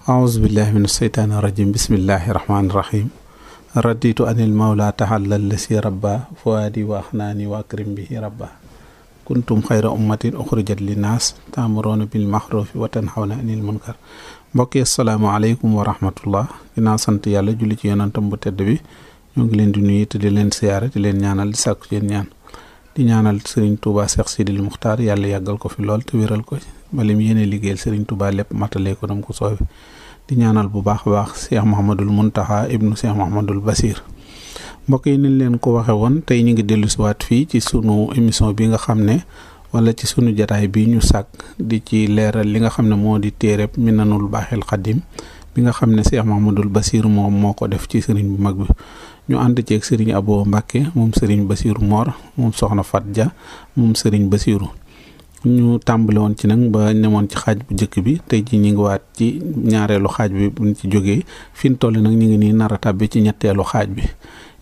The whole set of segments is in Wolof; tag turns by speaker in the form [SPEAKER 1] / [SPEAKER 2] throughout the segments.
[SPEAKER 1] أعوذ بالله من الشيطان الرجيم بسم الله الرحمن الرحيم رديت عن المولى تعالى الذي ربى فؤادي وأحناني وأكرم به ربى كنتم خير أمة أخرجت للناس تأمرون بالمعروف وتنهون عن المنكر mbokk yi asalaamaaleykum wa rahmatullah dinaa sant yàlla julli ci yonantam bu tedd bi ñoo ngi leen di nuyu te di leen siyaare di leen ñaanal di sàkku seen ñaan di ñaanal Serigne Touba Cheikh Sidil Muxtaar yàlla yàggal ko fi lool te wéral ko ba lim yéene liggéeyal Serigne Touba lépp matalee ko nam ko soobe di ñaanal bu baax a baax Cheikh Mouhamadul Muntaxa ibnu Cheikh Mouhamadul Basir mbokk yi niñ leen ko waxe woon tey ñu ngi dellu siwaat fii ci sunu émission bi nga xam ne wala ci sunu jataay bi ñu sàkk di ci leeral li nga xam ne moo di téereb Minanul Baaxil Xadim bi nga xam ne Cheikh Mouhamadul Basir moom moo ko def ci sëriñ bu mag bi ñu ànd ceeg sëriñ Abo Mbàkke moom sëriñ Basiru Moor moom soxna Fat Dia moom sëriñ Basiru ñu tàmbale woon ci nag ba ñemoon ci xaaj bu njëkk bi tey ji ñu ngi waat ci ñaareelu xaaj bi buñ ci jógee fi ñu toll nag ñu ngi nii nar a tàbbi ci ñetteelu xaaj bi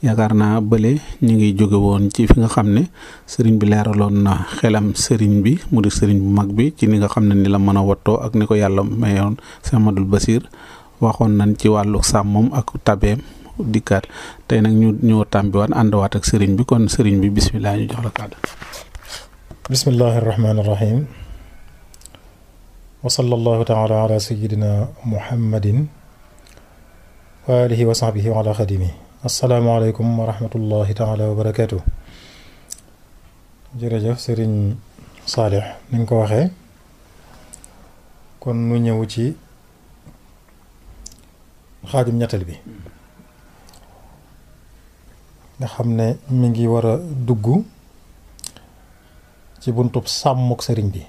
[SPEAKER 1] yaakaar naa bële ñu ngi jóge woon ci fi nga xam ne sëriñ bi leeraloon na xelam sëriñ bi mu di sëriñ bu mag bi ci ni nga xam ne ni la mën a wattoo ak ni ko yàlla mayoon Cheikh Ahmadul Basir waxoon nañ ci wàllu sàmmam ak tabeem dikkaat tey nag ñu ñëw tàmbiwaat àndawaat ak sëriñ bi kon sëriñ bi bismillah ñu jox la kàddu.
[SPEAKER 2] bismillahi irrahmani irrahim wa sallallahu taala ala sayidina muhammadin wa alihi wa sahbihi wa ala xadimi asalaamaaleykum wa rahmatullahi taala wa barakatuh. jërëjëf sëriñ Saalix ni nga ko waxee kon nu ñëw ci xaajum ñetteel bi nga xam ne mi ngi war a dugg ci buntub sàmmuk sëriñ bi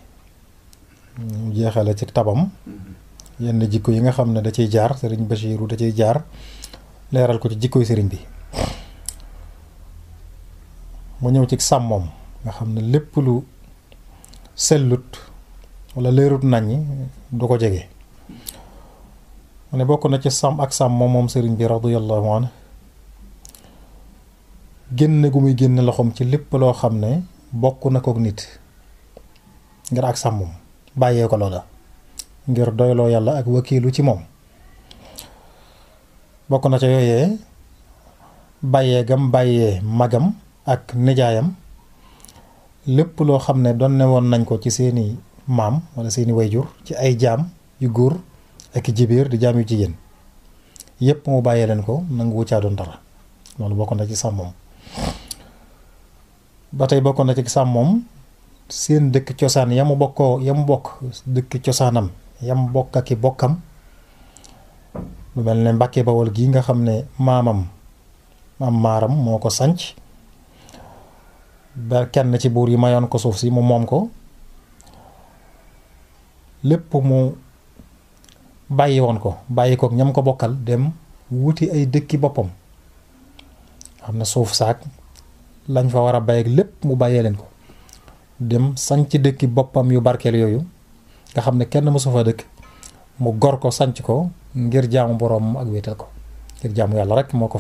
[SPEAKER 2] ñu jeexale ci tabam yenn jikko yi nga xam ne da ciy jaar sëriñ Basiiru da ciy jaar leeral ko ci jikkoy sëriñ bi mu ñëw ci sàmmoom nga xam ne lépp lu sellut wala leerut naññi du ko jege mu ne bokk na ci sàmm ak sàmmoom moom sëriñ bi radiyallahu anhu génne gu muy génne loxoom ci lépp loo xam ne bokk na kook nit ngir ak sàmmum bàyyee ko loola ngir doyloo yàlla ak wakiilu ci moom bokk na ca yooyee bàyyee gam bàyyee magam ak nijaayam lépp loo xam ne doon ne woon nañ ko ci seeni maam wala seeni wayjur ci ay jaam yu góor ak jibiir di jaam yu jigéen yépp mu bàyyee leen ko nangu wuccaa doon dara loolu bokk na ci sàmmoom ba tey bokk na ci sàmmoom seen dëkk cosaan yamu bokk dëkk cosaanam yam bokk ak i bokkam lu mel ne Mbàkke Bawol gi nga xam ne maam maaram moo ko sanc ba kenn ci buur yi mayoon ko suuf si mu moom ko lépp mu bàyyi woon ko bàyyi ko ñam ko bokkal dem wuti ay dëkki boppam xam ne suuf saak lañ fa war a bay ak lépp mu bàyyee leen ko dem sanc dëkki boppam yu barkeel yooyu nga xam ne kenn mësu fa dëkk mu gor ko sanc ko ngir jaamu boroom ak wéetal ko ngir jaamu yàlla rek moo ko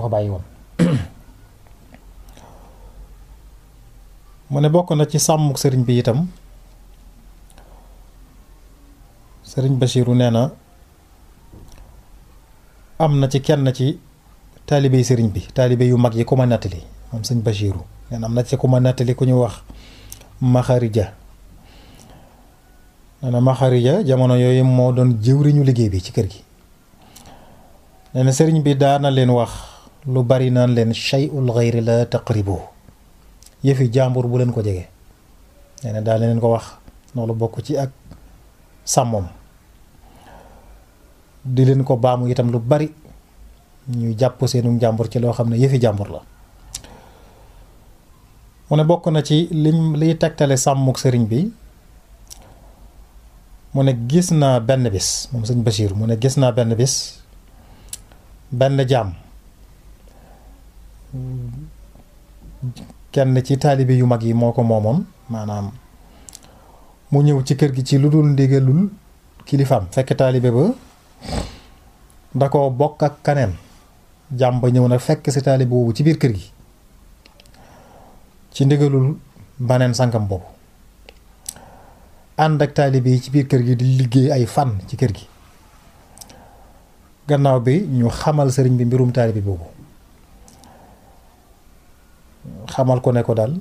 [SPEAKER 2] fa bàyyi woon mu ne bokk na ci sàmmuk sëriñ bi itam sëriñ Basiiru nee na am na ci kenn ci taalibe sëriñ bi taalibe yu mag yi ku ma nettali moom sëñ Basiiru nee na am na ci ku ma nettali ku ñu wax Maxarija nee na Maxarija jamono yooyu moo doon jëwriñu liggéey bi ci kër gi nee na sëriñ bi daana leen wax lu bari naan leen shay'ul ghayri la taqribu yëfi jàmbur bu leen ko jege nee na daana leen ko wax loolu bokk ci ak sàmmoom di leen ko baamu itam lu bari ñuy jàpp seenu jàmbur ci loo xam ne yëfi jàmbur la mu ne bokk na ci liy tegtale sàmmuk sëriñ bi mu ne gis naa benn bis moom sëñ Basiiru mu ne gis naa benn bis benn jaam kenn ci taalibe yu mag yi moo ko moomoon maanaam mu ñëw ci kër gi ci lu dul ndigalul kilifaam fekk taalibe ba da ko bokk ak kaneen jaam ba ñëw nag fekk si taalibe boobu ci biir kër gi ci ndigalul baneen sànkam boobu ànd ak taalibe yi ci biir kër gi di liggéey ay fan ci kër gi. gannaaw bi ñu xamal sëriñ bi mbirum taalibe boobu, xamal ko ne ko daal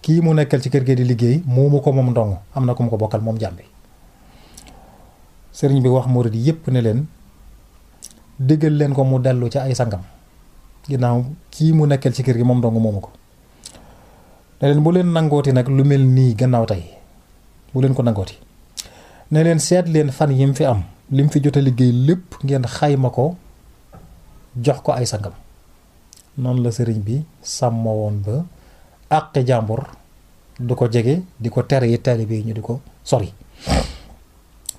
[SPEAKER 2] kii mu nekkal ci kër gi di liggéey moomu ko moom ndong, am na ko mu ko bokkal moom jàmm bi. sëriñ bi wax murid yépp ne leen diggal leen ko mu dellu ci ay sangam, ginnaaw kii mu nekkal ci kër gi moom ndong moomu ko. ne leen bu leen nangooti nag lu mel nii gannaaw tey, bu leen ko nangooti. ne leen seet leen fan yim fi am, lim fi jot a liggéey lépp ngeen xayma ko jox ko ay sangam. noonu la sëriñ bi sàmmoo woon ba àqi jàmbur du ko jege, di ko tere yi taalibe yi ñu di ko sori.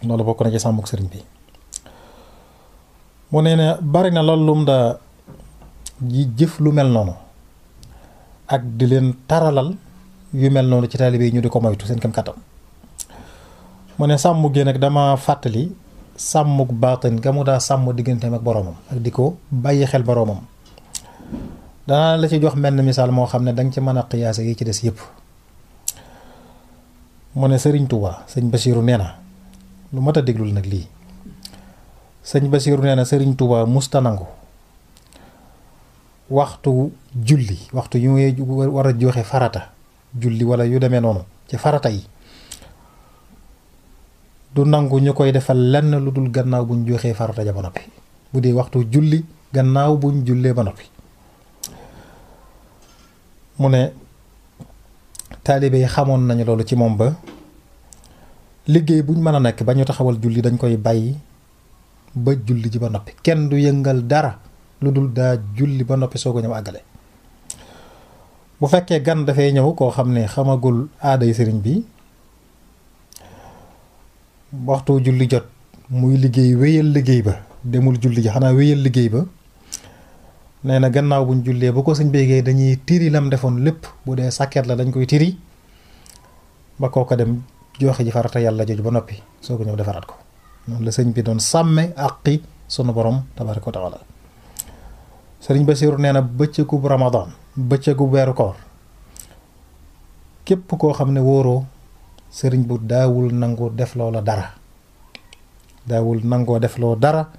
[SPEAKER 2] loolu bokk na ci sàmmuk sëriñ bi. mu ne ne bari na loolu lum da ji jëf lu mel noonu ak di leen taralal yu mel noonu ci taalibe yi ñu di ko moytu seen kam kàttan. mu ne sàmm gi nag dama fàttali sàmmuk baatin ga mu daa sàmm digganteem ak boroomam ak di ko bàyyi xel boroomam. danaa la ci jox menn misaal moo xam ne danga ci mën a xiyaase yi ci des yépp. mu ne sëriñ Tuubaa sëñ Basiiru nee na, lu mat a déglul nag lii, sëñ Basiiru nee na sëriñ Tuubaa musta nangu waxtu julli, waxtu yu muy war a joxe farata julli wala yu demee noonu ci farata yi, du nangu ñu koy defal lenn lu dul gannaaw buñ joxee farata ja ba noppi. bu dee waxtu julli gannaaw buñ jullee ba noppi. mu ne taalibe yi xamoon nañu loolu ci moom ba liggéey buñ mën a nekk ba ñu taxawal julli dañ koy bàyyi ba julli ji ba noppi, kenn du yëngal dara lu dul daa julli ba noppi soo ko ñëw àggale. bu fekkee gan dafay ñëw koo xam ne xamagul aaday sëriñ bi, waxtu julli jot muy liggéey wéyal liggéey ba, demul julli ji xanaa wéyal liggéey ba. nee na gannaaw buñ jullee bu ko sëñ béygee dañuy tiri lam defoon lépp, bu dee sàkket la dañ koy tiri ba koo ko dem joxe ji farata yàlla jooju ba noppi soo ko ñëw defaraat ko. noonu la sëñ bi doon sàmme àqi sunu borom tabaaraka wa taala. sëriñ Basiiru nee na bëccëgu Ramadan, bëccëgu weeru koor, képp koo xam ne wóoroo sëriñ bu daawul nangu def loola dara, daawul nangoo def loo dara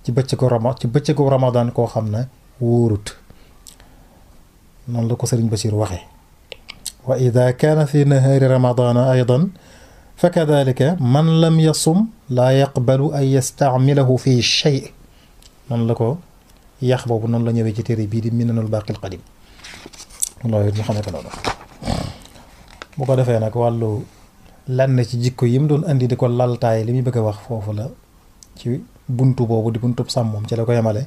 [SPEAKER 2] ci bëccëgu Ramadan koo xam ne wóorut. noonu la ko sëriñ Basiiru waxee. wa ida kaana fi nahaari ramadana aydan fa kadalika man lam yasum laa yaqbalu an yastacmilahu fi shay. noonu la ko yax boobu noonu la ñëwee ci téere bii di Minanul Baaqil Qadiim. loolu ñu xamee ko noonu. bu ko defee nag wàllu lenn ci jikko yi mu doon indi di ko laltaay li muy bëgg a wax foofu la ci buntu boobu di buntub sàmm moom ci la ko yemale.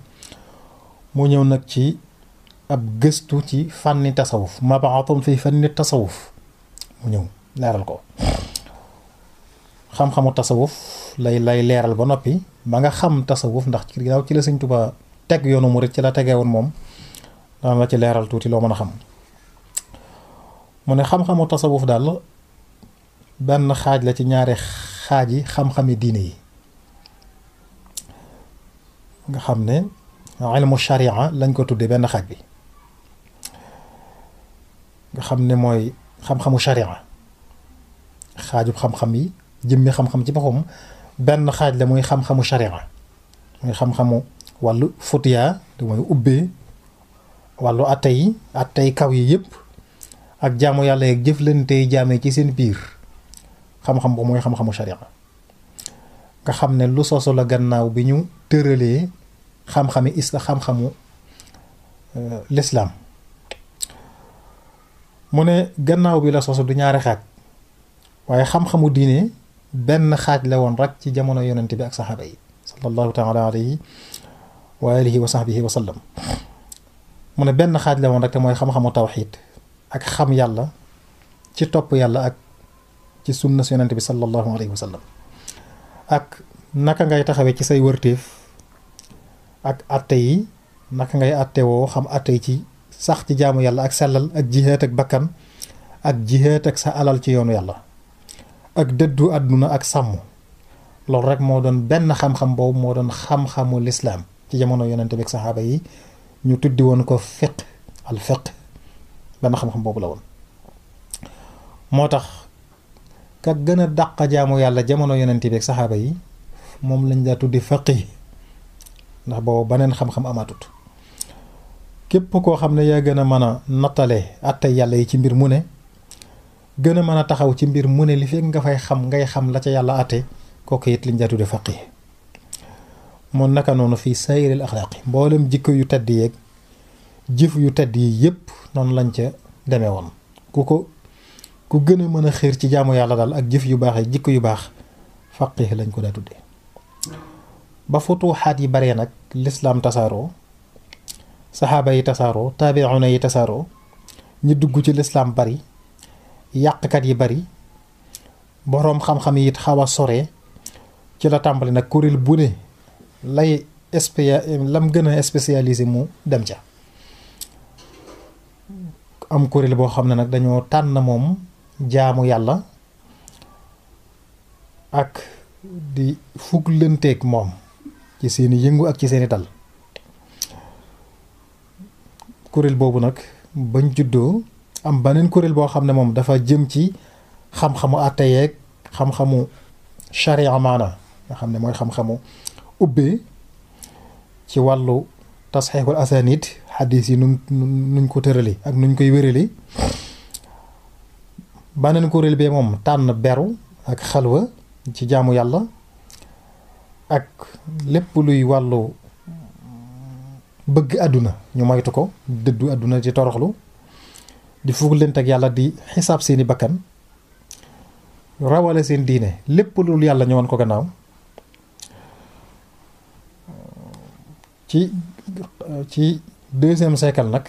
[SPEAKER 2] mu ñëw nag ci ab gëstu ci fànni tasawuf, mabaatun fi fànni tasawuf, mu ñëw leeral ko. xam-xamu tasawuf lay leeral ba noppi ba nga xam tasawuf, ndax ci ginnaaw ci la Sëñ Tuubaa teg yoonu murit ci la tegee woon moom, daan la ci leeral tuuti loo mën a xam. mu ne xam-xamu tasawuf daal benn xaaj la ci ñaari xaaj yi xam-xami diine yi. nga xam ne ilmu sharia lañ ko tuddee benn xaaj bi, nga xam ne mooy xam-xamu sharia, xaajub xam-xam yi, jëmmi xam-xam ci boppam benn xaaj la muy xam-xamu sharia, muy xam-xamu wàllu futiya te mooy ubbee, wàllu attey kaw yi yëpp ak jaamu yàlla yeeg jëflante yi jaamee ci seen biir, xam-xam bu mooy xam-xamu sharia. nga xam ne lu sosu la gannaaw bi ñu tëralee xam-xamu lislaam. mu ne gannaaw bi la sosu du ñaari xaaj, waaye xam-xamu diine benn xaaj la woon rek ci jamono yonent bi ak saxaaba yi sallallahu taala alayhi wa alihi wa sahbihi wa sallam. mu ne benn xaaj la woon rek te mooy xam-xamu tawxiid ak xam yàlla ci topp yàlla ak ci sunna si yonent bi sallallahu alayhi wa sallam, ak naka ngay taxawee ci say wërteef ak atte yi, naka ngay atte woo xam atte yi ci sax ci jaamu yàlla ak sellal ak jihaat ak bakkan ak jihaat ak sa alal ci yoonu yàlla ak dëddu àdduna ak sàmm. loolu rek moo doon benn xam-xam boobu moo doon xam-xamu lislaam ci jamono yonente bi ak saxaaba yi, ñu tuddi woon ko fiqh al fiqh. benn xam-xam boobu la woon. moo tax ka gën a dàq jaamu yàlla jamono yonent bi ak saxaaba yi moom lañ daa tuddi faqih ndax boobu beneen xam-xam amatut képp koo xam ne yaa gën a mën a nattale àttey yàlla yi ci mbir mu ne gën a mën a taxaw ci mbir mu ne li fekk nga fay xam ngay xam la ca yàlla àtte kooku it liñ daa tuddi faqih moom naka noonu fii sayril axlaaqi mboolem jikko yu tedd yeeg jëf yu tedd yi yépp noonu lañ ca demee woon ku gën a mën a xiir ci jaamu yàlla daal ak jëf yu baax yi jikko yu baax faqih lañ ko daa tuddee ba futuxaat yi baree nag lislaam tasaaroo saxaaba yi tasaaroo taabi'una yi tasaaroo ñi dugg ci lislaam bari yàqkat yi bari boroom xam-xam yi it xaw a sore ci la tàmbali nag kuréel bu ne lay lam gën a spécialisé mu dem ca am kuréel boo xam ne nag dañoo tànn moom jaamu yàlla ak di fuglanteeg moom ci seeni yëngu ak ci seeni dal kuréel boobu nag bañ juddoo am beneen kuréel boo xam ne moom dafa jëm ci xam-xamu àtte yeeg xam-xamu sharia maana nga xam ne mooy xam-xamu ubbee ci wàllu tasxiixul asanid xadiis yi nuñ ko tërali ak nuñ koy wérali beneen kuréel bee moom tànn beru ak xalwa ci jaamu yàlla ak lépp luy wàllu bëgg àdduna ñu moytu ko dëddu àdduna ci toroxlu di fuglante ak yàlla di xisaab seeni bakkan rawale seen diine lépp lu yàlla ñëwoon ko gannaaw ci deuxième siècle nag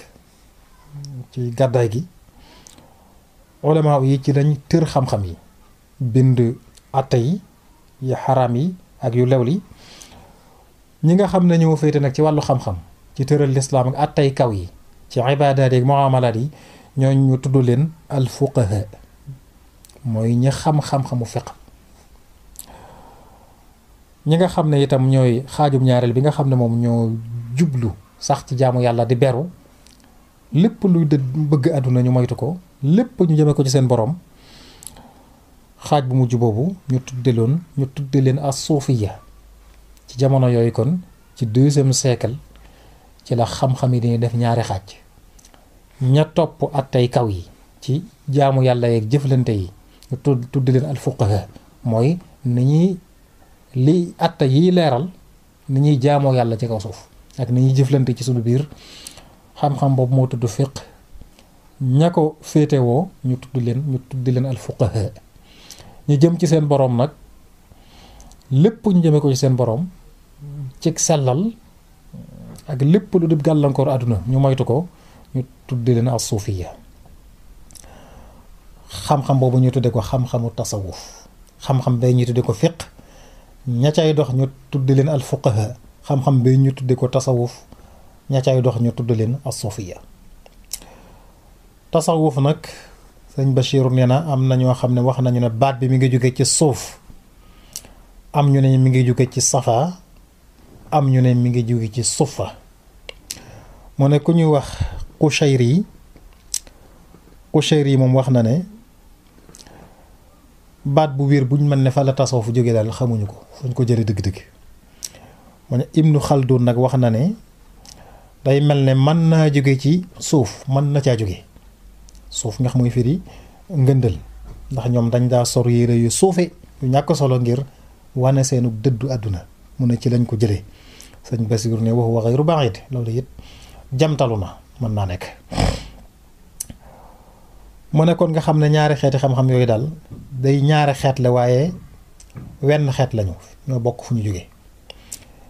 [SPEAKER 2] ci gàddaay gi ulama yi ci lañ tër xam-xam yi bind atte yi yu xaraam yi ak yu lew li ñi nga xam ne ñoo féete nag ci wàllu xam-xam ci tëral lislaam ak attey kaw yi ci ibaadaat yi ak muamalaat yi ñoo ñu tudd leen al fuqaha mooy ñi xam-xam-xamu fiq ñi nga xam ne itam ñooy xaajum ñaareel bi nga xam ne moom ñoo jublu sax ci jaamu yàlla di beru lépp luy bëgg àdduna ñu moytu ko lépp ñu jëme ko ci seen borom xaaj bu mujj boobu ñu tudde leen as-suufiya ci jamono yooyu kon ci deuxième siècle ci la xam-xam yi dañuy def ñaari xaaj ña topp attey kaw yi ci jaamu yàlla yeeg jëflante yi ñu tudde leen al-fuqaha mooy ni ñuy li atte yiy leeral ni ñuy jaamoo yàlla ci kaw suuf ak ni ñuy jëflante ci suñu biir xam-xam boobu moo tudd fiq ña ko féetewoo ñu tudd leen al fuqaha ñu jëm ci seen boroom nag lépp ñu jëmee ko ci seen boroom ci sellal ak lépp lu di gàllankoor àdduna ñu moytu ko ñu tudd leen as suufiya xam-xam boobu ñu tudde ko xam-xamu tasawuf xam-xam bee ñu tudde ko fiq ña cay dox ñu tudd leen al fuqaha xam-xam bee ñu tudde ko tasawuf ña cay dox ñu tudd leen as-sufiya tasawuf nag sëñ Bachir nee na am na ñoo xam ne wax nañu ne baat bi mi ngi jóge ci suuf am ñu ne mi ngi jóge ci safa am ñu ne mi ngi jóge ci sufa mu ne ku ñuy wax Qushayri moom wax na ne baat bu wér buñ mën ne fa la tasawuf jóge daal xamuñu ko fuñ ko jëlee dëgg-dëgg mu ne Ibnu Khaldun nag wax na ne day mel ne mën naa jóge ci suuf mën na caa jóge suuf nga xam muy firi ngëndal ndax ñoom dañ daa sor yére yu suufe yu ñàkk solo ngir wane seenu dëddu àdduna mu ne ci lañ ko jëlee sëñ Basiir ne wax wa ghayru ba'id loolu it jamtalu na mën naa nekk mu ne kon nga xam ne ñaari xeeti xam-xam yooyu daal day ñaari xeet la waaye wenn xeet lañu ñoo bokk fu ñu jógee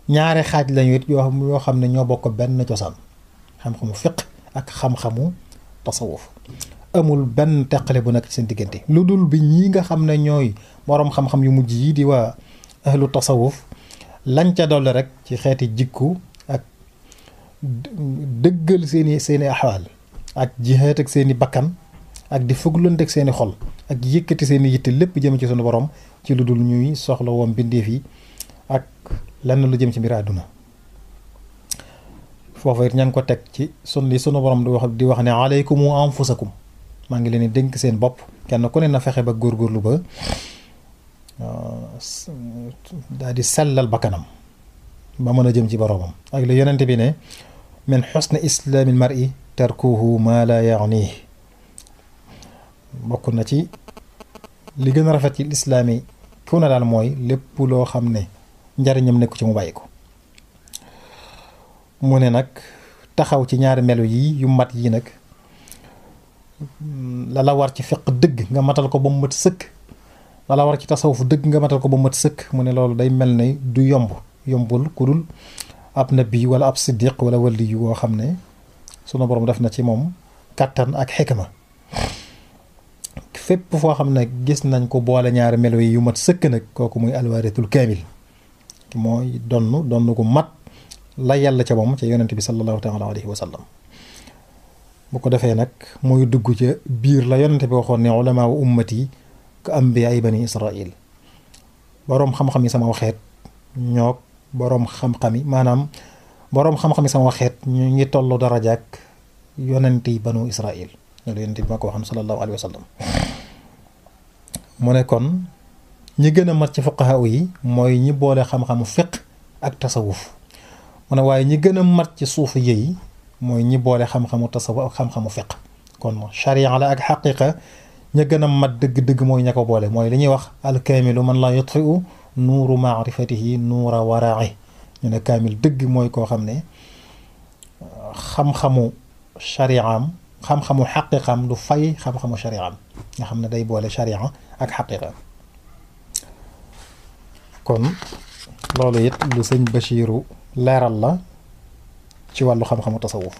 [SPEAKER 2] ñaari xaaj lañu it yoo xam ne ñoo bokk benn cosaan xam-xamu fiq ak xam-xamu tasawuf amul benn teqale bu nekk ci seen diggante lu dul bi ñii nga xam ne ñooy boroom xam-xam yu mujj yi di waa ahlu tasawuf lañ ca dolli rek ci xeeti jikku ak dëggal seeni axwaal ak jihaat ak seeni bakkan ak di fuglante ak seeni xol ak yëkkati seeni yitte lépp jëm ci sunu borom ci lu dul ñuy soxla woon bindeef yi ak lenn lu jëm ci mbir àdduna foofu it ña ngi ko teg ci sunu borom di wax ne alaykumu anfusakum maa ngi leen di dénk seen bopp kenn ku ne na fexe ba góorgóorlu ba daal di sellal bakkanam ba mën a jëm ci boroomam ak li yonente bi ne min xusni islaamil mar'i tarkuhu ma la yaanihi bokk na ci li gën a rafet ci lislaam yi ku na daal mooy lépp loo xam ne njariñam nekku ci mu bàyyi ko. mu ne nag taxaw ci ñaari melo yi yu mat yi nag la war ci fiq dëgg nga matal ko ba mu mat sëkk la war ci tasawuf dëgg nga matal ko ba mu mat sëkk mu ne loolu day mel ne du yombul ku dul ab nabi wala ab siddiq wala wali yu woo xam ne sunu borom def na ci moom kattan ak xikma. fépp foo xam ne gis nañ ko boole ñaari melo yi yu mat sëkk nag kooku muy alwaaritul kaamil mooy donn gu mat la yàlla ca moom ca yonente bi sallallahu taala alayhi wa sallam. bu ko defee nag muy dugg ca biir la yonente bi waxoon ne ulamaa wa ummati ka ambiyaay bani israil boroom xam-xam yi sama waxeet ñoog boroom xam-xam yi maanaam boroom xam-xam yi sama waxeet ñu ngi tollu darajaak yonente yi banu israil loolu yonente bi ma ko waxoon sallallahu alayhi wa sallam. mu ne kon ñi gën a mat ci fuqahaa yi mooy ñi boole xam-xamu fiq ak tasawuf mu ne waaye ñi gën a mat ci suufi yi mooy ñi boole xam-xamu tasawuf ak xam-xamu fiq kon sharia la ak xaqiqa ña gën a mat dëgg-dëgg mooy ña ko boole mooy li ñuy wax alkaamilu man la yutfiu nuuru maarifatihi nuura waraa'i ñu ne kaamil dëgg mooy koo xam ne xam-xamu shariaam xam-xamu xaqiqaam du fay xam-xamu shariaam nga xam ne day boole sharia ak xaqiqa. kon loolu it lu sëñ Bachiru leeral la ci wàllu xam-xamu tasawuf.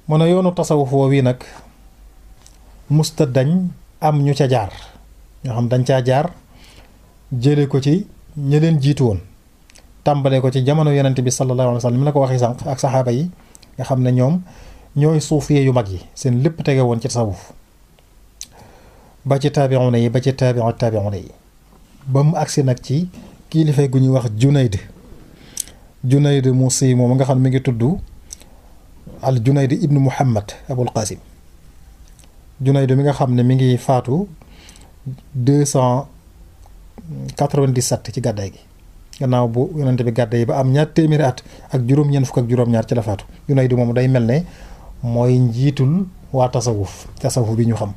[SPEAKER 2] mu ne yoonu tasawuf woowu nag musta dañ am ñu ca jaar ñoo xam dañ caa jaar jële ko ci ñi leen jiitu woon tàmbalee ko ci jamono yonente bi sallallahu alayhi wa sallam mi la ko waxee sànq ak saxaaba yi nga xam ne ñoom ñooy suufiyee yu mag yi seen lépp tege woon ci tasawuf ba ci taabi'una yi ba ci taabi'una yi ba mu agsi nag ci kilifa gu ñuy wax Junayd mu si moom nga xam ne mi ngi tudd al Junayd ibnu Muhammad Abul Qasim Junayd mi nga xam ne mi ngi faatu 297 ci gàddaay gi gannaaw bu yonente bi gàddaay ba am ñaar téeméeri at ak juróom-ñeent fukk ak juróom-ñaar ci la faatu. Junayd moom day mel ne mooy njiitul waa tasawuf bi ñu xam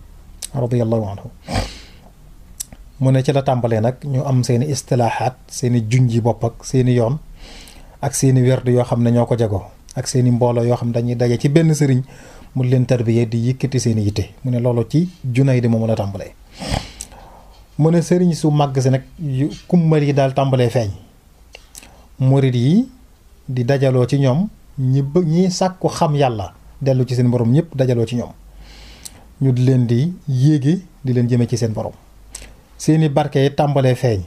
[SPEAKER 2] radiyallahu anhu. mu ne ci la tàmbalee nag ñu am seeni istilaaxaat seeni junji bopp ak seeni yoon ak seeni werd yoo xam ne ñoo ko jagoo ak seeni mbooloo yoo xam ne dañuy daje ci benn sëriñ mu leen tarbiyee di yëkkati seeni yitte mu ne loolu ci Junayd moom la tàmbalee. mu ne sëriñ su màgg si nag yu kummal yi daal tàmbalee feeñ murid yi di dajaloo ci ñoom ñi sàkku xam yàlla dellu ci seen borom ñëpp dajaloo ci ñoom ñu di leen di yéege di leen jëme ci seen borom. seeni barke yi tàmbalee feeñ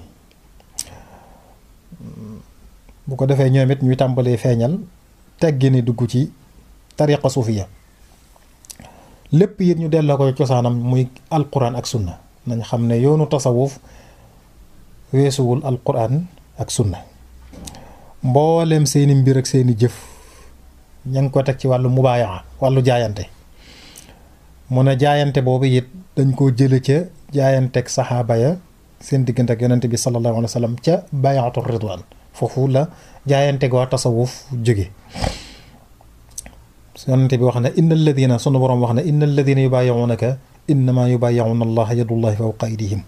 [SPEAKER 2] bu ko defee ñoom it ñuy tàmbalee feeñal teggi ni dugg ci tariqa suufiya lépp it ñu delloo ko cosaanam muy alquran ak sunna nañ xam ne yoonu tasawuf weesuwul alquran ak sunna mboolem seeni mbir ak seeni jëf ña ngi ko teg ci wàllu mubaayaa wàllu jaayante mu ne jaayante boobu it dañ koo jële ca jaayanteeg saxaaba ya seen diggante ak yonente bi sallallahu alayhi wa sallam ca bayaatu ridwaan foofu la jaayanteeg waa tasawuf jóge yonente bi wax ne inna alladina sunu boroom wax ne inna alladina yubaayi'unaka innama yubaayi'una allaha yadullahi fawqa aydihim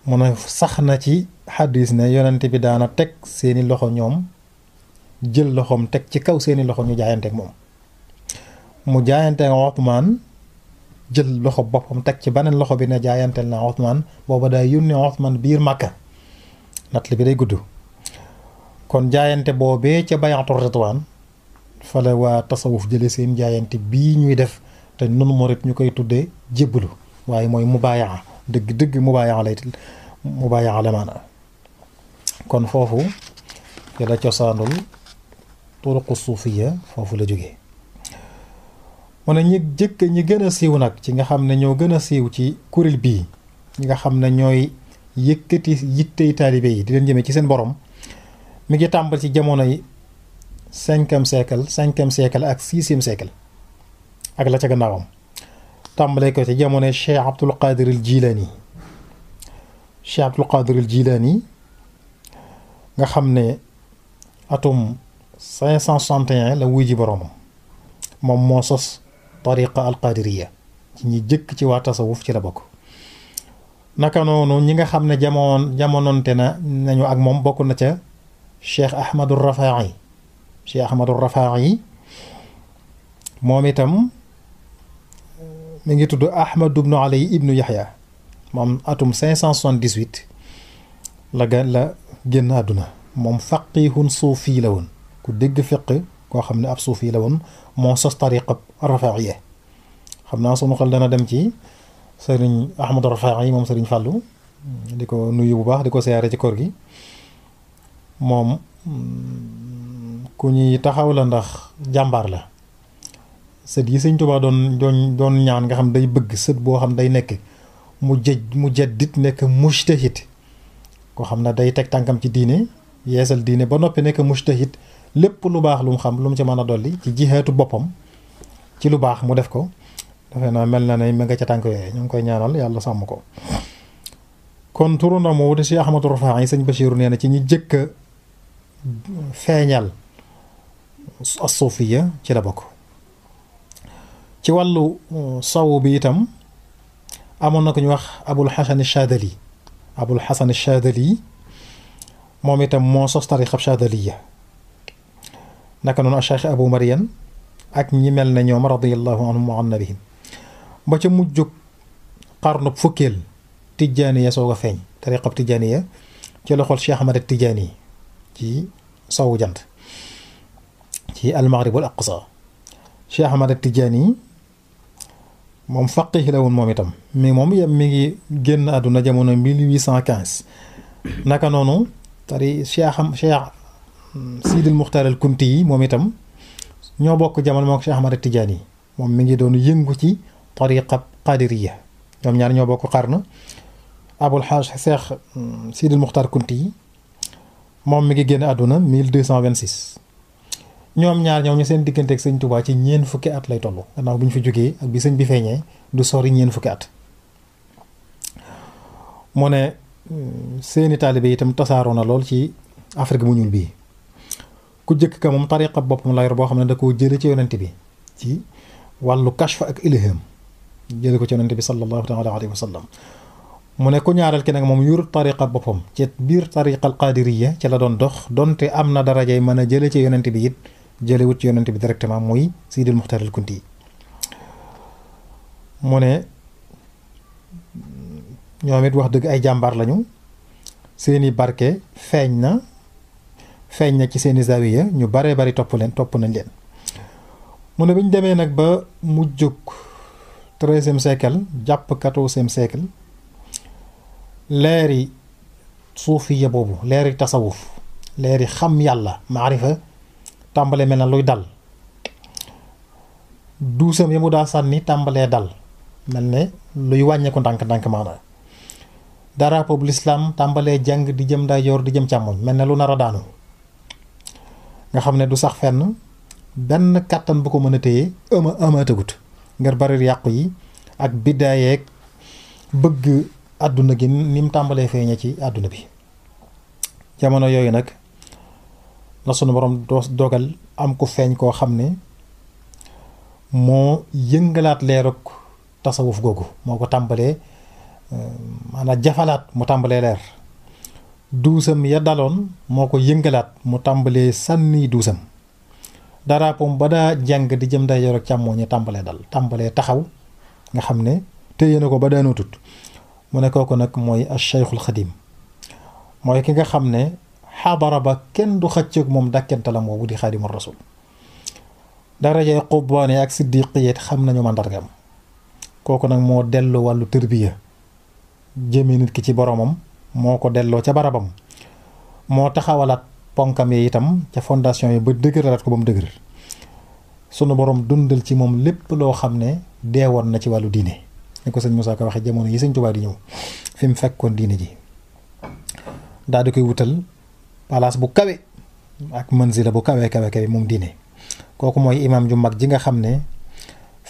[SPEAKER 2] mu ne sax na ci xadis ne yonente bi daana teg seeni loxo ñoom jël loxoom teg ci kaw seeni loxo ñu jaayanteeg moom mu jaayanteeg Uthman jël loxo boppam teg ci beneen loxo bi ne jaayanteel na Uthman booba daa yónni Uthman biir Makka nat li bi day gudd kon jaayante boobee ca bayaatu ridwaan fa la waa tasawuf jële seen jaayante bii ñuy def te nun murit ñu koy tuddee jébbalu waaye mooy mubaayaa dëgg mubaayaa la maana kon foofu te la cosaanul turuqu suufiya foofu la jógee mu ne ñi gën a siiw nag ci nga xam ne ñoo gën a siiw ci kuréel bii ñi nga xam ne ñooy yëkkati yittey taalibe yi di leen jëmee ci seen borom mi ngi tàmbal ci jamono yi 5e siècle ak 6e siècle ak la ca gannaawam tàmbalee ko ci jamono Cheikh Abdul Qadir al Jilani Cheikh Abdul Qadir al Jilani nga xam ne atum 561 la wuy ji boroomam moom moo sos tariqa al qadiriya ci ñi jëkk ci waa tasawuf ci la bokk. naka noonu ñi nga xam ne jamonoonte nañu ak moom bokk na ca Cheikh Ahmadu Rafaa'i Cheikh Ahmadu Rafaa'i moom itam mi ngi tudd Ahmad ibnu Ali ibnu Yahya moom atum 578 la génn àdduna. moom faqihun suufi la woon ku dégg fiq koo xam ne ab suufi la woon moo sos tariqa Rafaa'iya xam naa sunu xel dana dem ci sëriñ Ahmadu Rafaa'i moom sëriñ Fàllu di ko nuyu bu baax di ko siyaare ci koor gi moom ku ñuy taxaw la ndax jàmbaar la sët yi Sëñ Tuubaa doon ñaan nga xam day bëgg sët boo xam day nekk mujaddid nekk mujtahid koo xam ne day teg tànkam ci diine yeesal diine ba noppi nekk mujtahid lépp lu baax lu mu xam lu mu ci mën a dolli ci jihaatu boppam ci lu baax mu def ko defe naa mel na ne ma nga ca tànk yooyu ñu ngi koy ñaanal yàlla sàmm ko. kon turuna moo wuti si Ahmadu Rafaa'i Sëñ Basiiru nee na ci ñi jëkk a feeñal as-suufiya ci la bokk. ci wàllu sawu bi itam amoon na ko ñu wax Abul Hasan Shaadili Abul Hasan Shaadili moom itam moo sos tariqa Shaadiliya naka noonu Cheikh Abu Marian ak ñi mel ne ñoom radiyallahu anhum wa an nabihim ba ca mujjug xarnub fukkeel Tijaaniya soog a feeñ tariqa Tijaaniya ci loxol Cheikh Ahmad Tijaani ci sowu jant ci al-Maghrib al-Aqsa Cheikh Ahmad Tijaani moom faqih la woon moom itam mi ngi génn àdduna jamono 1815 naka noonu Cheikh Sidil Muxtaar al Kunti yi moom itam ñoo bokk jamono moom Cheikh Ahmad Tijaani moom mi ngi doon yëngu ci tariqa qadiriya ñoom ñaar ñoo bokk xarna Abul Hajj Cheikh Sidil Muxtaar Kunti yi moom mi ngi génn àdduna 1226 ñoom ñaar ñoo ñu seen diggante ak Sëñ Tuubaa ci ñeen fukki at lay toll gannaaw bu ñu fi jógee ak bi sëñ bi feeñee du sori ñeen fukki at mu ne seeni taalibe itam tasaaroo na lool ci Afrique bu ñuul bii ku jëkk ka moom tariqa boppam la yor boo xam ne da koo jële ci yonent bi ci wàllu kashf ak ilham jële ko ci yonent bi sallallahu taala alayhi wa sallam mu ne ku ñaareel ki nag moom yor tariqa boppam ci biir tariqa al qadiriya ci la doon dox donte am na darajay mën a jële ci yonent bi it jëlewut ci yonent bi directement muy Sidil Muxtaar al Kunti mu ne ñoom it wax dëgg ay jàmbaar lañu seeni barke feeñ na ci seeni zawiya ñu baree bari topp nañ leen mu ne bi ñu demee nag ba mujjug 13e siècle jàpp 14e siècle leeri suufiya boobu leeri tasawuf leeri xam yàlla maarifa tàmbalee mel na luy dal duusam ya mu daa sànni tàmbalee dal mel ne luy wàññeeku ndànk-ndànk maana drapeau bu lislaam tàmbalee jàng di jëm ndeyjoor di jëm càmmoñ mel ne lu nar a daanu nga xam ne du sax fenn benn kàttan bu ko mën a téye amaatagut ngir bari yàqu yi ak biddaayeeg bëgg àdduna gi ni mu tàmbalee feeñe ci àdduna bi jamono yooyu nag la sunu borom dogal am ku feeñ koo xam ne moo yëngalaat leeruk tasawuf googu moo ko tàmbalee maanaam jafalaat mu tàmbalee leer duusam ya daloon moo ko yëngalaat mu tàmbalee sànni duusam daraapom ba daa jàng di jëm day yor ak càmmooñe tàmbalee dal tàmbalee taxaw nga xam ne téye na ko ba daanoo tut mu ne kooku nag mooy Cheikhul Xadim mooy ki nga xam ne xadara ba kenn du xëccoog moom dàkkentelam boobu di Xaadimu Rasuul darajay qubbaane ak siddiqiyat xam nañu màndargam kooku nag moo delloo wàllu tërbiya jëme nit ki ci boromam moo ko delloo ca barabam moo taxawalaat ponkam yi itam ca fondation yi ba dëgëralaat ko ba mu dëgër sunu borom dundal ci moom lépp loo xam ne deewoon na ci wàllu diine ni ko sëñ Moussa Ka waxee jamono yi sëñ Tuubaa di ñëw fi mu fekkoon diine ji daal di koy wutal palaas bu kawe ak manzila bu kawe moom diine kooku mooy imaam ju mag ji nga xam ne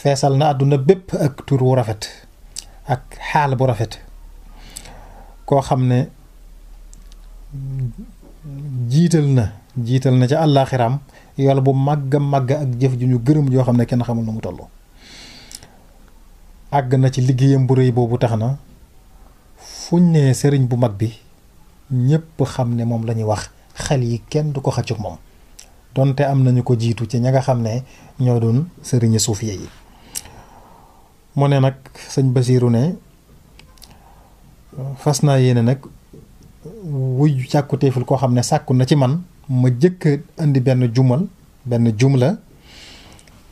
[SPEAKER 2] feesal na àdduna bépp ak tur wu rafet ak xaal bu rafet, koo xam ne jiital na ca àllaaxiraam yool bu màgg màgg ak jëf ju ñu gërëm joo xam ne kenn xamul nu mu toll. àgg na ci liggéeyam bu rëy boobu tax na fuñ ne sëriñ bu mag bi ñépp xam ne moom la ñuy wax, xel yi kenn du ko xëccug moom, donte am nañu ko jiitu ci ña nga xam ne ñoo doon sëriñi suufiye yi. mu ne nag sëñ Basiiru ne fas naa yéene nag wuy càkkutéeful koo xam ne sàkku na ci man ma jëkk indi benn jumla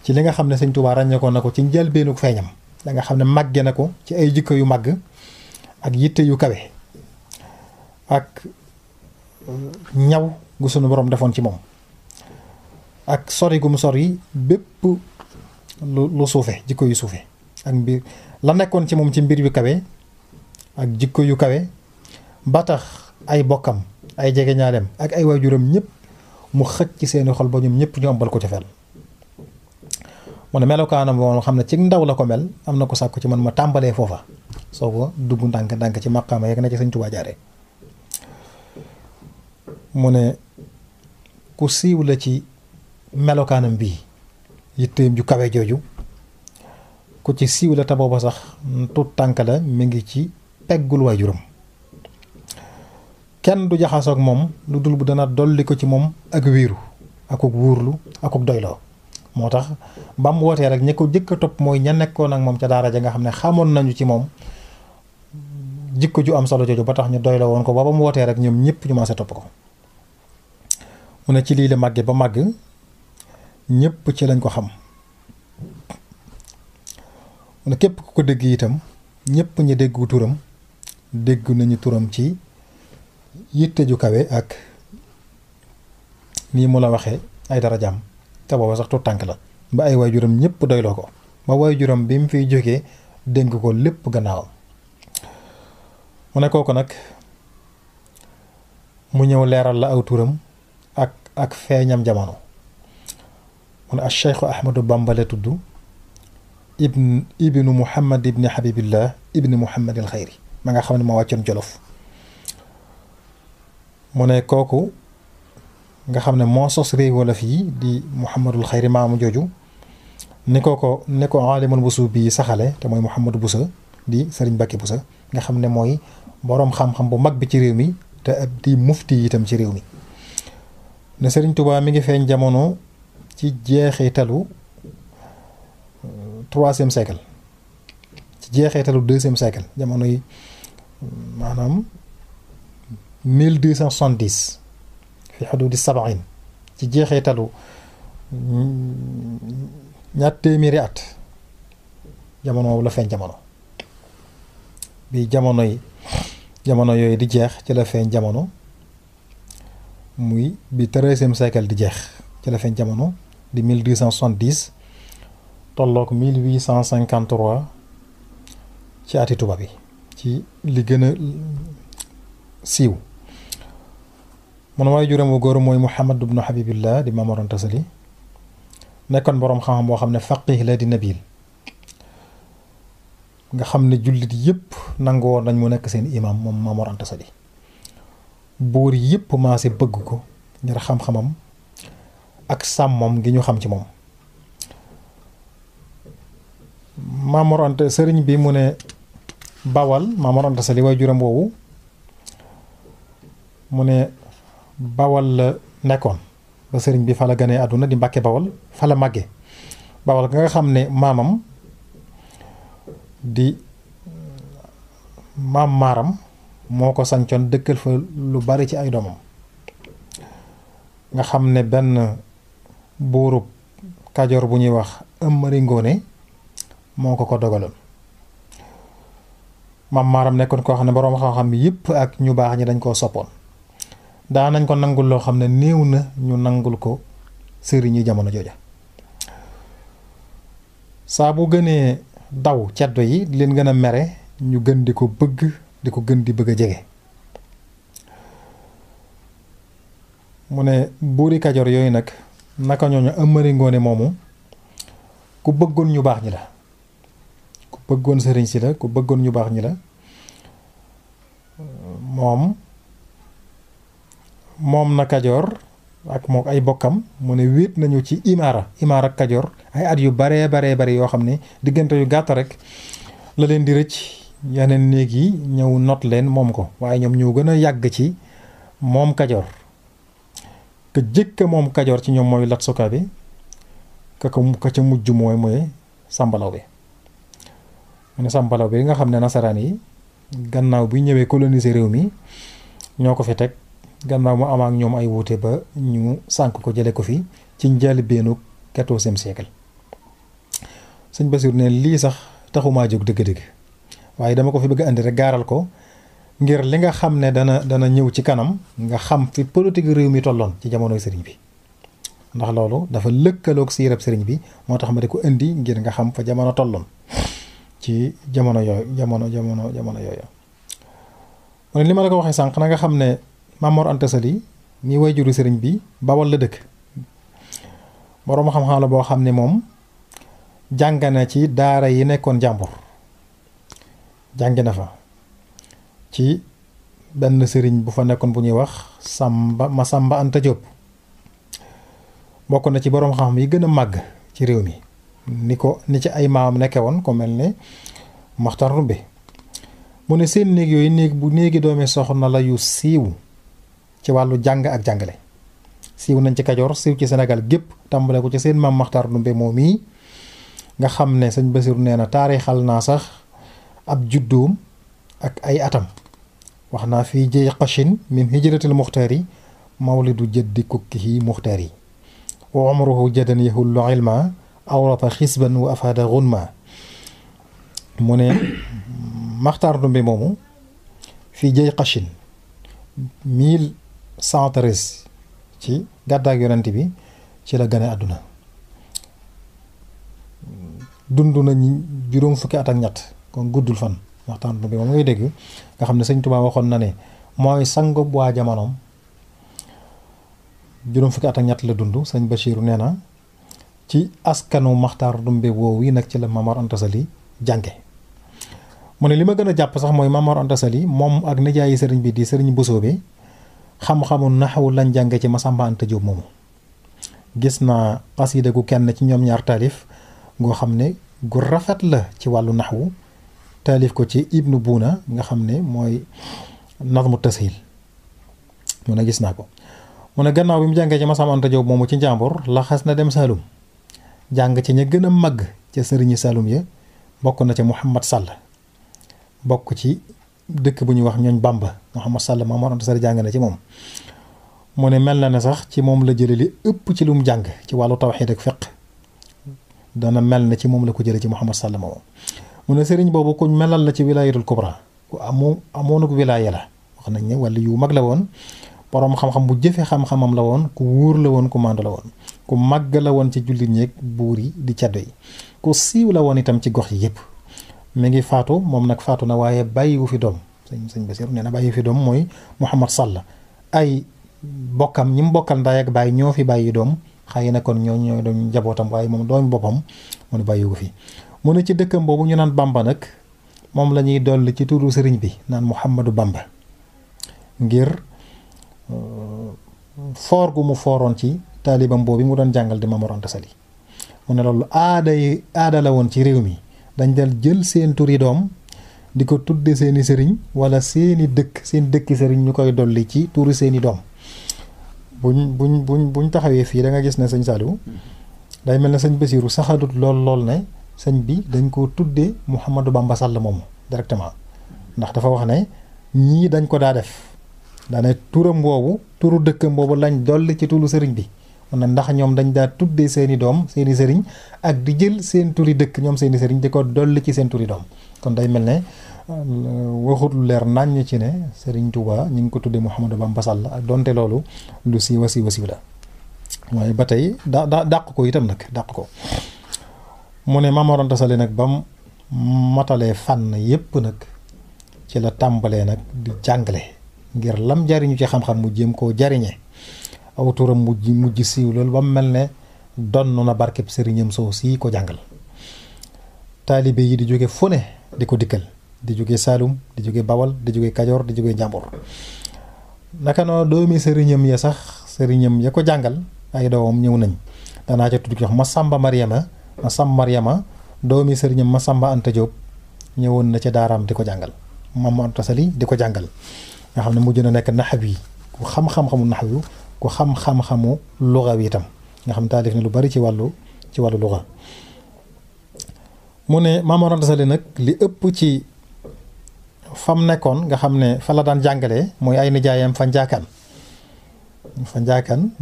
[SPEAKER 2] ci li nga xam ne sëñ Tuubaa ràññeekoon na ko ci njëlbeenu feeñam, da nga xam ne màgge na ko ci ay jikko yu màgg ak yitte yu kawe ak ñaw gu sunu borom defoon ci moom ak sori gu mu sori bépp lu suufe, jikko yu suufe ak mbir la nekkoon ci moom ci mbir yu kawe ak jikko yu kawe ba tax ay bokkam, ay jegeñaaleem ak ay waajuram ñëpp mu xëcc ci seeni xol ba ñoom ñëpp ñu ëmbal ko ca fel. mu ne melokaanam boo xam ne ci ndaw la ko mel, am na ko sàkku ci man ma tàmbalee foofa soo ko dugg ndànk ci maqaama yeeg na ci Sëñ Tuubaa jaare. mu ne ku siiw la ci melokaanam bii, yitteem ju kawe jooju, ku ci siiw la te booba sax tut tànk la mi ngi ci peggul waajuram. kenn du jaxasoog moom lu dul bu dana dolli ko ci moom ak wiiru akuk wuurlu akuk doyloo. moo tax ba mu wootee rek ñi ko jëkk a topp mooy ña nekkoon ak moom ca daara ja nga xam ne xamoon nañu ci moom jikko ju am solo jooju ba tax ñu doyloo woon ko ba mu wootee rek ñoom ñëpp ñu maase topp ko. mu ne ci lii la màgge ba màgg ñëpp ci lañ ko xam. mu ne képp ku ko dégg itam ñëpp ñi déggu turam dégg nañu turam ci yitte ju kawe ak nii mu la waxee ay darajaam te booba sax tuut tànk la ba ay waajuram ñëpp doyloo ko ba waajuram bi mu fiy jógee dénk ko lépp gannaawam. mu ne kooku nag mu ñëw leeral la aw turam ak feeñam jamono. mu ne Cheikh Ahmadou Bamba la tudd ibnu Muhammad ibni Habibillah ibni Muhammad al Xayri ma nga xam ne ma wàccoon Jolof. mu ne kooku nga xam ne moo sos réew wolof yi di Muhammadul Xayri maamu jooju ni ko aalimul busu bii saxale te mooy Muhammadu Busa di Sëriñ Mbàkke Busa nga xam ne mooy boroom xam-xam bu mag bi ci réew mi te ab di mufti itam ci réew mi. ne Sëriñ Tuubaa mi ngi feeñ jamono ci jeexitalu 3e siècle, ci jeexitalu 2e siècle, jamono yi maanaam 1270 fi xuduudi 70 ci jeexitalu ñaar téeméeri at jamono boobu la feeñ jamono bi jamono yooyu di jeex ci la feeñ jamono muy bi 13e siècle di jeex ci la feeñ jamono di 1270 tolloog 1853 ci ati tubaab bi ci li gën a siiw. mun waaye juróom wu góor mooy Muhammad ibnu Habibillah di Maam Mor Anta Sali nekkoon boroom xam-xam boo xam ne faqih la di nabil nga xam ne jullit yëpp nangoo nañ mu nekk seen imam moom Maam Mor Anta Sali. buur yëpp maase bëgg ko ngir xam-xamam ak sàmmam gi ñu xam ci moom. Maam Mor Anta sëriñ bi mu ne Bawal Maam Mor Anta Sali waaye juróom woowu mu ne Bawal la nekkoon ba sëriñ bi fa la ganee àdduna di Mbàkke Bawal fa la màgge. Bawal nga xam ne maamam di maam maaram moo ko sancoon dëkkal fa lu bari ci ay doomam nga xam ne benn buurub Kajoor bu ñuy wax Ëmmari Ngoone moo ko dogaloon. maam maaram nekkoon koo xam ne boroom xam-xam yëpp ak ñu baax ñi dañ koo soppoon. daa nañ ko nangul loo xam ne néew na ñu nangul ko sëriñu jamono jooja. saa bu gënee daw ceddo yi di leen gën a mere ñu gën di ko bëgg di ko gën di bëgg a jege. mu ne buuri Kajoor yooyu nag naka ñooñu Ëmmari Ngoone moomu ku bëggoon ñu baax ñi la, ku bëggoon sëriñ si la, ku bëggoon ñu baax ñi la. moom na Kajoor ak mook ay bokkam mu ne wéet nañu ci imaara ak Kajoor ay at yu baree yoo xam ne diggante yu gàtt rek la leen di rëcc yeneen néeg yi ñëw not leen moom ko, waaye ñoom ñoo gën a yàgg ci moom Kajoor. ka jëkk moom Kajoor ci ñoom mooy Lat Sukaabe, ka ca mujj mooy Samba Lawbe. mu ne Samba Lawbe nga xam ne nasaraan yi gannaaw bi ñëwee coloniser réew mi ñoo ko fi teg, gannaaw mu am ak ñoom ay wuute ba ñu sànk ko jële ko fi ci njëlbéenu 14e siècle. sëñ Basiru ne lii sax taxumaa jóg dëgg-dëgg, waaye dama ko fi bëgg a andi rek gaaral ko ngir li nga xam ne dana ñëw ci kanam nga xam fi politique réew mi tolloon ci jamonoy sëriñ bi, ndax loolu dafa lëkkaloog siirab sëriñ bi, moo tax ma di ko indi ngir nga xam fa jamono tolloon ci jamono yooyu. mu ne li ma la ko waxee sànq na nga xam ne Maam Mor Anta Sali mi wayjuru sëriñ bi Bawol la dëkk. boroom xam-xam la boo xam ne moom jàng na ci daara yi nekkoon jàmbur, jàng na fa ci benn sëriñ bu fa nekkoon bu ñuy wax Masamba Anta Diop. bokk na ci boroom xam-xam yi gën a màgg ci réew mi ni ci ay maamam nekke woon ko mel ne Maxtar Ndumbe. mu ne seen néeg yooyu néegi doomi soxna la yu siiw ci wàllu jàng ak jàngale, siiw nañ ci Kajoor, siiw ci Sénégal gépp, tàmbale ko ci seen maam Maxtar Ndumbe moom mii nga xam ne sëñ Basiru nee na taarixal naa sax ab juddoom ak ay atam. wax naa fii jëy qashin min hijratil muxtaari mawlidu jëddi kukkihi muxtaari wa umruhu jadan yahullu ilma awrata xisban wa afada gunma. mu ne Maxtaar Ndumbe moomu fii jëy qashin 1113 ci gàddaak yonent bi ci la gane àdduna. dund na juróom fukki at ak ñett, kon guddul fan. Maxtaar Ndumbe moom ngay dégg nga xam ne sëñ Tuubaa waxoon na ne mooy sangob waa jamonoom, juróom fukki at ak ñett la dund. sëñ Bachiru nee na ci askanu Maxtaar Ndumbe woowu yi nag ci la Maam Mor Anta Sali jànge. mu ne li ma gën a jàpp sax mooy Maam Mor Anta Sali moom ak nijaayi sëriñ bi di sëriñ Busoobe xam-xamu naxwu lañ jànge ci Masamba Anta Diop moomu. gis naa xasida gu kenn ci ñoom ñaar taalif goo xam ne gu rafet la ci wàllu naxwu, taalif ko ci Ibnu Buuna nga xam ne mooy nazmu tashil. mu ne gis naa ko. mu ne gannaaw bi mu jàngee ci Masamba Anta Diop moomu ci njàmbur la xas na dem Saalum jàng ci ña gën a màgg ca sëriñi Saalum ya, bokk na ca Muhammad Sall, bokk ci dëkk bu ñuy wax ñooñ Bamba. Muhammad Sall Maam Mor Anta Sali jàng na ci moom. mu ne mel na ne sax ci moom la jële li ëpp ci lu mu jàng ci wàllu tawxiid ak fiq, dana mel ne ci moom la ko jële ci Muhammad Sall moomu. mu ne sëriñ boobu kuñ melal la ci wilaayatul kubra, ku amoonuk wilaaya la. wax nañ ne wala yu mag la woon, boroom xam-xam bu jëfe xam-xamam la woon, ku wóor la woon, ku màndu la woon, ku màgg la woon ci jullit ñeeg buur yi di caddo yi, ku siiw la woon itam ci gox yi yëpp. mi ngi faatu moom nag faatu na waaye bàyyiwu fi doom. sëñ Basiru nee na bàyyiwu fi doom mooy Muhammad Sall. ay bokkam ñi mu bokkal ndaay ak bàyyi ñoo fi bàyyi doom, xëy na kon ñoo doon njabootam, waaye moom doomi boppam mu ne bàyyiwu fi. mu ne ci dëkkam boobu ñu naan Bamba nag moom la ñuy dolli ci turu sëriñ bi naan Muhammadu Bamba, ngir foor gu mu fooroon ci taalibam boobu mu doon jàngal di Maam Mor Anta Sali. mu ne loolu aada la woon ci réew mi, dañ dal jël seen turi doom di ko tudde seeni sëriñ wala seen dëkki sëriñ ñu koy dolli ci turi seeni doom. buñ taxawee fii da nga gis ne sëñ Saliou day mel ne sëñ Basiru saxadut lool ne sëñ bi dañ ko tudde Mouhamadou Bamba Sall moomu directement, ndax dafa wax ne ñii dañ ko daa def, daane turam boobu turu dëkkam boobu lañ dolli ci turu sëriñ bi. mun na ndax ñoom dañ daa tuddee seeni doom seeni sëriñ ak di jël seen turi dëkk ñoom seeni sëriñ di ko dolli ci seen turi doom. kon day mel ne waxut lu leer naññ ci ne Sëriñ Tuuba ñu ngi ko tuddee Mouhamadou Bamba Sall, ak donte loolu lu siiwa la waaye ba tey dàq ko itam nag dàq ko. mu ne Maam Mor Anta Sali nag bam matalee fànn yépp nag ci la tàmbalee nag di jàngale ngir lam jariñu ci xam-xam mu jéem koo jariñe aw turam mujj siiw loolu ba mu mel ne donn na barkeb sëriñam soo sii ko jàngal. taalibe yi di jóge fu ne di ko dikkal, di jóge Saalum, di jóge Bawal, di jóge Kajoor, di jóge Njàmbur. naka noonu doomi sëriñam ya sax, sëriñam ya ko jàngal ay doomam ñëw nañ. danaa ca tudd ki wax Masamba Mariama doomi sëriñam Masamba Anta Diop ñëwoon na ca daaraam di ko jàngal, Maam Anta Sali di ko jàngal, nga xam ne mujj na nekk naxwi ku xam-xam-xamu naxwi, ku xam-xam-xamu luga wi itam, nga xam taalif ne lu bari ci wàllu luga. mu ne Maam Anta Sali nag li ëpp ci fam nekkoon nga xam ne fa la daan jàngalee mooy ay nijaayam fa njaakaan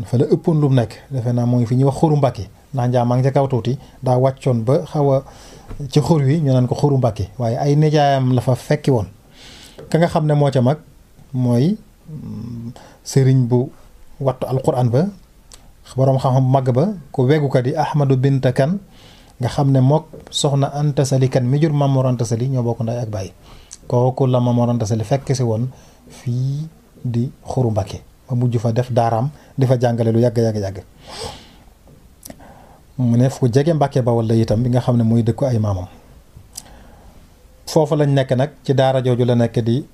[SPEAKER 2] fa la ëppoon lu mu nekk. defe naa mooy fi ñuy wax Xuru Mbàkke, ndax njaa maa ngi ca kaw tuuti daa wàccoon ba xaw a ci xur wi ñu naan ko Xuru Mbàkke, waaye ay nijaayam la fa fekki woon. ka nga xam ne moo ca mag mooy sëriñ bu wattu alquran ba, boroom xam-xam mag ba, ku wegu ko di Ahmadu Binta Kan, nga xam ne mook soxna Anta Sali Kan mi jur Maam Mor Anta Sali ñoo bokk ndaay ak baay. kooku la Maam Mor Anta Sali fekk si woon fii di Xuru Mbàkke ba mujj fa def daaraam di fa jàngale lu yàgg. mu ne fu jege Mbàkke Bawol la itam bi nga xam ne muy dëkku ay maamam. foofu lañ nekk nag ci daara jooju la nekk di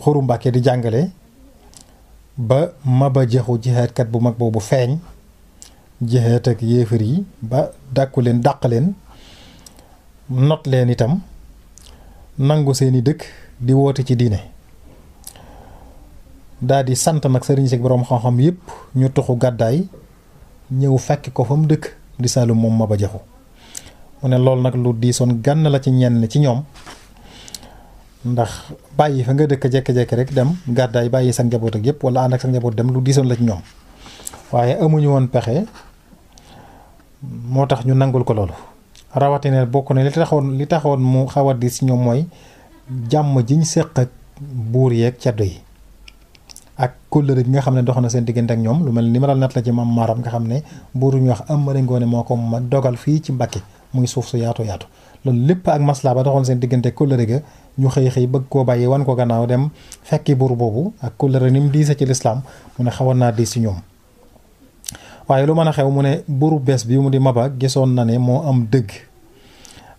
[SPEAKER 2] Xuru Mbàkke di jàngale ba Maba Jaxu jihaatkat bu mag boobu feeñ jihaat ak yéefar yi ba dàq leen not leen itam, nangu seeni dëkk di woote ci diine. daal di sant nag sëriñ si boroom xam-xam yëpp ñu tuxu gàddaay ñëw fekk ko fa mu dëkk di Saalum moom Maba Jaxu. mu ne loolu nag lu diisoon gànn la ci ñenn ci ñoom, ndax bàyyi fa nga dëkk jekki-jekki rek dem gàddaay bàyyi sa njaboot ak yëpp wala ànd ak sa njaboot dem lu diisoon la ci ñoom, waaye amuñu woon pexe moo tax ñu nangul ko loolu. rawatina bokk na li taxoon mu xaw a diis ci ñoom mooy jàmm jiñ séq ak buur yeeg ceddo yi ak kóllëre gi nga xam ne dox na seen diggante ak ñoom. lu mel ni ma dal net la ci Maam Maaram nga xam ne buur ñu wax Amari Ngoone moo ko ma dogal fii ci Mbàkke muy suuf su yaatu loolu lépp ak maslaa ba doxoon seen diggante kóllëre ga ñu xëy bëgg koo bàyyi wan ko gannaaw dem fekki buur boobu ak kóllëre ni mu diise ci lislaam mu ne xawoon naa diis ci ñoom. waaye lu mën a xew mu ne buuru bees bi mu di Maba gisoon na ne moo am dëgg.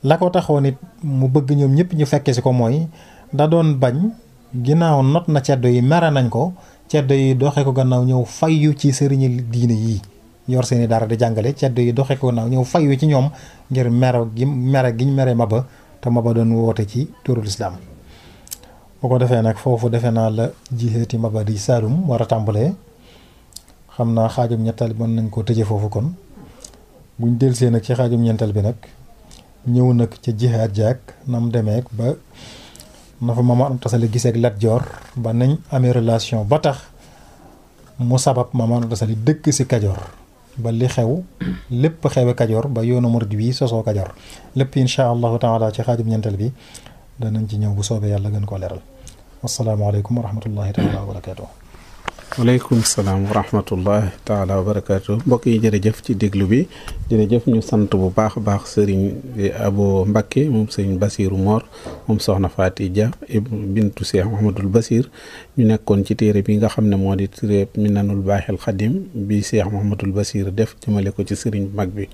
[SPEAKER 2] la ko taxoon it mu bëgg ñoom ñëpp ñu fekke si ko mooy da doon bañ ginnaaw not na ceddo yi mere nañ ko, ceddo yi doxe ko gannaaw ñëw fayyu ci sëriñi diine yi yor seeni dara di jàngale, ceddo yi doxe ko gannaaw ñëw fayyu ci ñoom ngir giñ mere Maba te Maba doon woote ci turu lislaam. boo ko defee nag foofu defe naa la jihaati Maba di Saalum war a tàmbalee. xam naa xaajum ñettal bi mën nañ koo tëje foofu kon buñ delsee nag ci xaajum ñeenteel bi nag ñëw nag ca jihaat jaak nam demeek ba na fa Maam Mor Anta Sali gisee ak Lat Joor ba nañ amee relation ba tax mu sabab Maam Mor Anta Sali dëkk si Kajoor ba li xew lépp xewe Kajoor ba yoonu murid wi sosoo Kajoor lépp insha allahu taala ci xaajum ñeenteel bi danañ ci ñëw bu soobee yàlla gën koo leeral. wasalaamaaleykum wa rahmatullahi taala wa barakatuh.
[SPEAKER 1] waaleykum salaam wa rahmatullahi taala wa barakaatu. mbokk yi jërëjëf ci déglu bi, jërëjëf ñu sant bu baax a baax sëriñ Abo Mbakke moom sëriñ Basiiru Moor moom soxna Faati Dia bintu Cheikh Mouhamadul Basir ñu nekkoon ci téere bi nga xam ne moo di téere Minanul Baaxil Xadim bi Cheikh Mouhamadul Basir def jëmale ko ci sëriñ mag bi.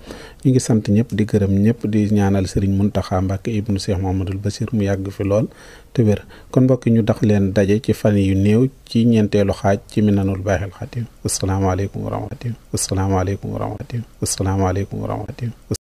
[SPEAKER 1] ñu ngi sant ñëpp di gërëm ñëpp di ñaanal sëriñ Muntaxa Mbakke ibnu Cheikh Mouhamadul Basir mu yàgg fi lool te wér. kon mbokk ñu dax leen daje ci fan yu néew ci ñeenteelu xaaj ci Minanul Baaxil Xadim. asalaamaaleykum wa rahmatulah. asalaamaaleykum wa rahmatulah. asalaamaaleykum wa rahmatulah.